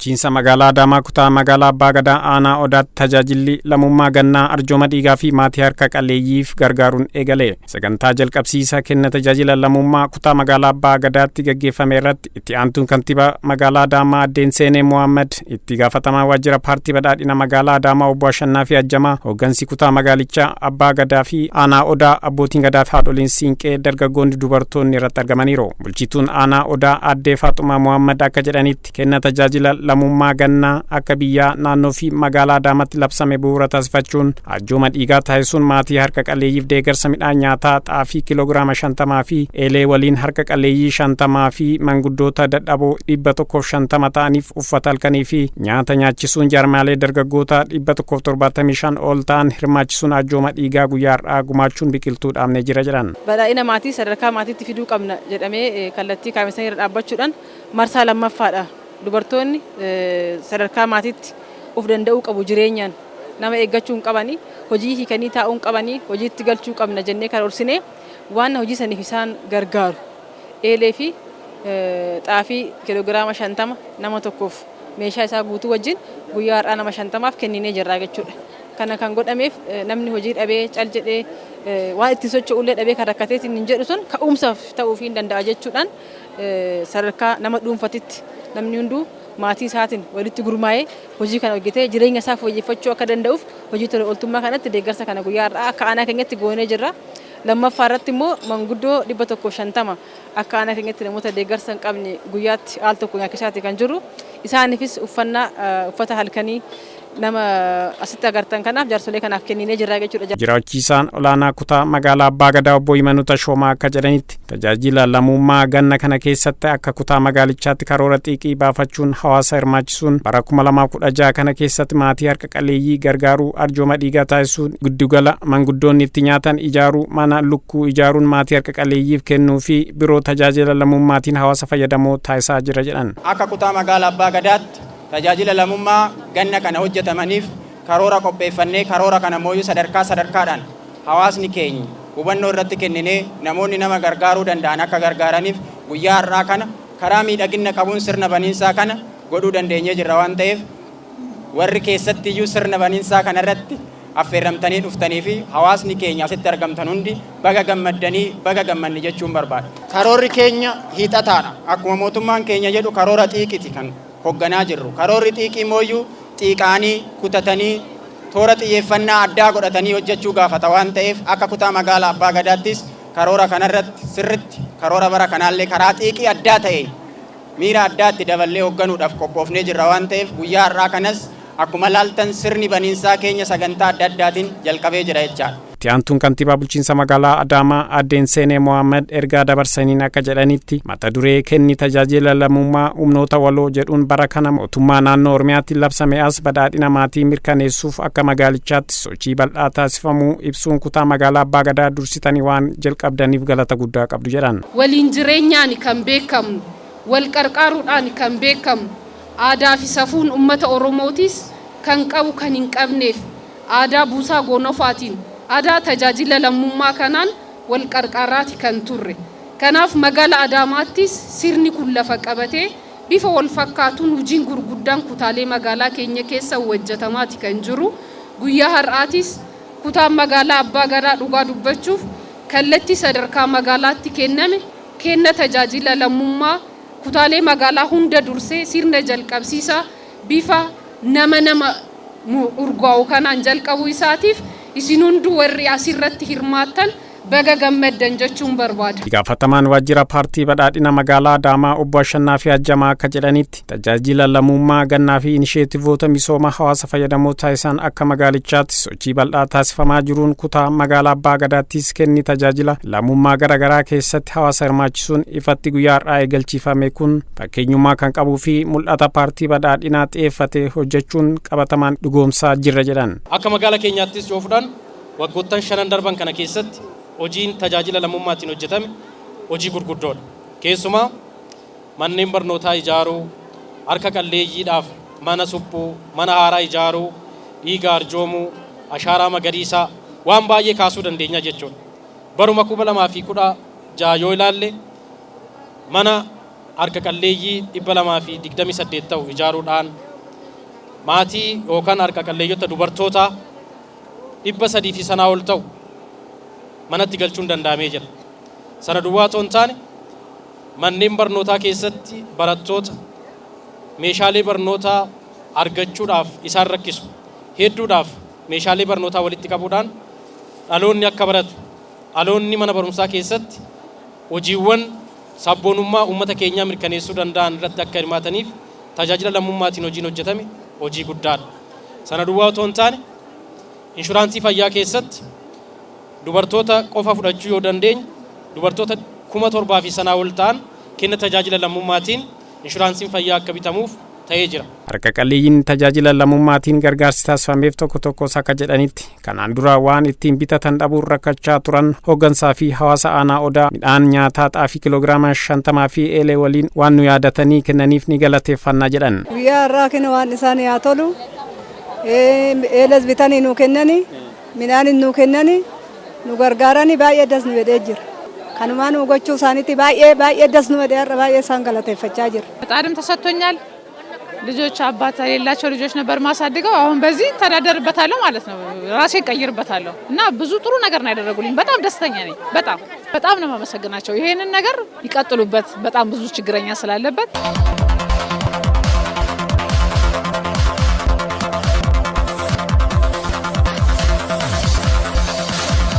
Bulchiinsa magaalaa Adaamaa kutaa magaalaa Abbaa Gadaa aanaa Odaatti tajaajilli lammummaa gannaa arjooma dhiigaa fi maatii harka qalleeyyiif gargaaruun eegale. Sagantaa jalqabsiisa kenna tajaajila lammummaa kutaa magaalaa Abbaa Gadaatti gaggeeffame irratti itti aantuun kantiibaa magaalaa Adaamaa Addeen Seenee Mohaammed, itti gaafatamaa waajjira paartii badhaadhina magaalaa Adaamaa obbo Ashannaa fi Ajjamaa, hooggansi kutaa magaalichaa Abbaa Gadaa fi aanaa Odaa, abbootiin Gadaa fi haadholiin siinqee, dargaggoonni, dubartoonni irratti argamaniiru. Bulchituun aanaa Odaa Addee Faaxumaa Mohaammed akka jedhanitti, kenna tajaajila lammummaa gannaa akka biyyaa, naannoo fi magaalaa Adaamaatti labsame bu'uura taasifachuun arjooma dhiigaa taasisuun maatii harka qalleeyyiif deeggarsa midhaan nyaataa xaafii kiiloogiraama 50 fi eelee waliin harka qalleeyyii 50 fi manguddoota dadhaboo 150 ta'aniif uffata halkanii fi nyaata nyaachisuun, jaarmaalee dargaggoota 175 ol ta'an hirmaachisuun arjooma dhiigaa guyyaa har'aa gumaachuun biqiltuu dhaabnee jira jedhan. Badhaadhina maatii sadarkaa maatiitti fiduu qabna jedhamee kallattii kaa'ame irra dhaabbachuudhaan marsaa lammaffaadha. Dubartoonni sadarkaa maatiitti of danda'uu qabu, jireenyaan nama eeggachuu hin qabanii, hojii hiikanii taa'uu hin qabanii, hojiitti galchuu qabna jennee karoorsinee waan hojii saniif isaan gargaaru eelee fi xaafii kiiloogiraama 50 nama tokkoof meeshaa isaa guutuu wajjin guyyaa har'aa nama 50f kenninee jirra jechuudha. Kana kan godhameef namni hojii dhabee cal jedhee waan ittiin socho'ullee dhabee kan rakkateetiin hin jedhu sun ka'umsaaf ta'uufii hin danda'a jechuudhaan, sadarkaa nama dhuunfatitti namni hunduu maatii isaatiin walitti gurmaa'ee hojii kana hojjetee jireenya isaa fooyyeffachuu akka danda'uuf hojii tola ooltummaa kanatti deeggarsa kana guyyaa har'aa akka aanaa keenyatti goonee jirra. Lammaffaa irratti immoo manguddoo 150 akka aanaa keenyatti namoota deeggarsa hin qabne guyyaatti al tokko nyaachisaati kan jiru. Isaaniifis uffannaa uffata halkanii nama asitti agartan kanaaf jaarsolee kanaaf kenninee jirra jechuudha. Jiraachiisaan olaanaa kutaa magaalaa Abbaa Gadaa obbo Imanuu Tashoomaa akka jedhanitti, tajaajila lammummaa ganna kana keessatti akka kutaa magaalichaatti karoora xiiqii baafachuun hawaasa hirmaachisuun bara 2016 kana keessatti maatii harka qalleeyyii gargaaruu, arjooma dhiigaa taasisuun, giddugala manguddoonni itti nyaatan ijaaruu, mana lukkuu ijaaruun maatii harka qalleeyyiif kennuu fi biroo tajaajila lammummaatiin hawaasa fayyadamoo taasisaa jira jedhan. Akka kutaa magaalaa Abbaa Gadaatti tajaajila lammummaa ganna kana hojjetamaniif karoora qopheeffannee, karoora kana mooyyuu sadarkaa sadarkaadhaan hawaasni keenya hubannoo irratti kenninee namoonni nama gargaaruu danda'an akka gargaaraniif guyyaa har'aa kana karaa miidhagina qabuun sirna baniinsaa kana godhuu dandeenyee jirra waan ta'eef, warri keessatti iyyuu sirna baniinsaa kana irratti affeerramtanii dhuftanii fi hawaasni keenya asitti argamtan hundi baga gammaddanii, baga gammanni jechuun barbaada. Karoorri keenya hiixataadha. Akkuma mootummaan keenya jedhu karoora xiiqiti kan hogganaa jirru. Karoorri xiiqii mooyyuu xiiqaanii kutatanii toora xiyyeeffannaa addaa godhatanii hojjechuu gaafata waan ta'eef, akka kutaa magaalaa Abbaa Gadaattis karoora kanarratti sirritti karoora bara kanaallee karaa xiiqii addaa ta'een miira addaatti daballee hoogganuudhaaf qophoofnee jirra waan ta'eef, guyyaa har'aa kanas akkuma laaltan sirni baniinsaa keenya sagantaa adda addaatiin jalqabee jira jechaadha. Itti aantuun kantiibaa bulchiinsa magaalaa Adaamaa Addeen Seenee Mohaammed ergaa dabarsaniin akka jedhanitti, mata duree kenni tajaajila lammummaa humnoota waloo jedhuun bara kana mootummaa naannoo Oromiyaatti labsame as badhaadhina maatii mirkaneessuuf akka magaalichaatti sochii bal'aa taasifamuu ibsuun, kutaa magaalaa Abbaa Gadaa dursitanii waan jalqabdaniif galata guddaa qabdu jedhan. Waliin jireenyaan kan beekamu, wal qarqaaruudhaan kan beekamu, aadaa fi safuun uummata Oromootis kan qabu kan hin qabneef aadaa buusaa gonofaatiin, aadaa tajaajila lammummaa kanaan wal qarqaaraati kan turre. Kanaaf magaala Adaamaattis sirni kun lafa qabatee bifa wal fakkaatuun hojiin gurguddaan kutaalee magaalaa keenya keessa hojjetamaati kan jiru. Guyyaa har'aatis kutaan magaalaa Abbaa Gadaa dhugaa dubbachuuf kallattii sadarkaa magaalaatti kenname kenna tajaajila lammummaa kutaalee magaalaa hunda dursee sirna jalqabsiisaa bifa nama nama urgaa'u kanaan jalqabuu isaatiif isin hunduu warri asirratti hirmaattan baga gammaddan jechuun barbaada. Gaafatamaan waajjira paartii badhaadhina magaalaa Adaamaa obbo Ashannaa fi Ajjamaa akka jedhanitti, tajaajila lammummaa gannaa fi inisheetivoota misooma hawaasa fayyadamoo taasisan akka magaalichaatti sochii bal'aa taasifamaa jiruun kutaa magaalaa Abbaa Gadaattis kenni tajaajila lammummaa garaagaraa keessatti hawaasa hirmaachisuun ifatti guyyaa har'aa eegalchiifame kun fakkeenyummaa kan qabuu fi mul'ata paartii badhaadhinaa xiyyeeffatee hojjechuun qabatamaan dhugoomsaa jirra jedhan. Akka magaala keenyaattis yoo fudhan, waggoottan shanan darban kana keessatti hojiin tajaajila lammummaatiin hojjetame hojii gurguddoodha. Keessumaa manneen barnootaa ijaaruu, harka qalleeyyiidhaaf mana suphuu, mana haaraa ijaaruu, dhiiga arjoomuu, ashaaraa magariisaa waan baay'ee kaasuu dandeenya jechuudha. Baruma 2016 yoo ilaalle mana Harka qalleeyyii 228 ta'u ijaaruudhaan, maatii yookaan harka qalleeyyota dubartoota 300 fi sanaa ol ta'u manatti galchuun danda'amee jira. Sana duwwaa otoo hin taane, manneen barnootaa keessatti barattoota meeshaalee barnootaa argachuudhaaf isaan rakkisu hedduudhaaf meeshaalee barnootaa walitti qabuudhaan, dhaloonni akka baratu, dhaloonni mana barumsaa keessatti hojiiwwan sabboonummaa uummata keenyaa mirkaneessuu danda'an irratti akka hirmaataniif tajaajila lammummaatiin hojiin hojjetame hojii guddaadha. Sana duwwaa otoo hin taane, inshuraansii fayyaa keessatti dubartoota qofa fudhachuu yoo dandeenye, dubartoota 7,000 fi sanaa ol ta'an kenna tajaajila lammummaatiin inshuraansiin fayyaa akka bitamuuf ta'ee jira. Harka qalleeyyiin tajaajila lammummaatiin gargaarsi taasifameef tokko tokkos akka jedhanitti, kanaan dura waan ittiin bitatan dhabuun rakkachaa turan hooggansaa fi hawaasa aanaa Odaa midhaan nyaataa xaafii kiloogiraama 50 fi eelee waliin waan nu yaadatanii kennaniif ni galateeffannaa jedhan. Guyyaa har'aa kana waan isaan yaa tolu, eeles bitanii nuu kennani, midhaan nuu kennani, nu gargaarani, baay'ee das nu jedhee jira. Kanumaa nu gochuu isaaniitti baay'ee baay'ee das nu jedhee har'a baay'ee isaan galateeffachaa jira. ምጣድም ተሰጥቶኛል። ልጆች አባት የሌላቸው ልጆች ነበር ማሳድገው። አሁን በዚህ እተዳደርበታለሁ ማለት ነው። ራሴን ቀይርበታለሁ እና ብዙ ጥሩ ነገር ነው ያደረጉልኝ። በጣም ደስተኛ ነኝ። በጣም በጣም ነው የማመሰግናቸው። ይሄንን ነገር ይቀጥሉበት። በጣም ብዙ ችግረኛ ስላለበት።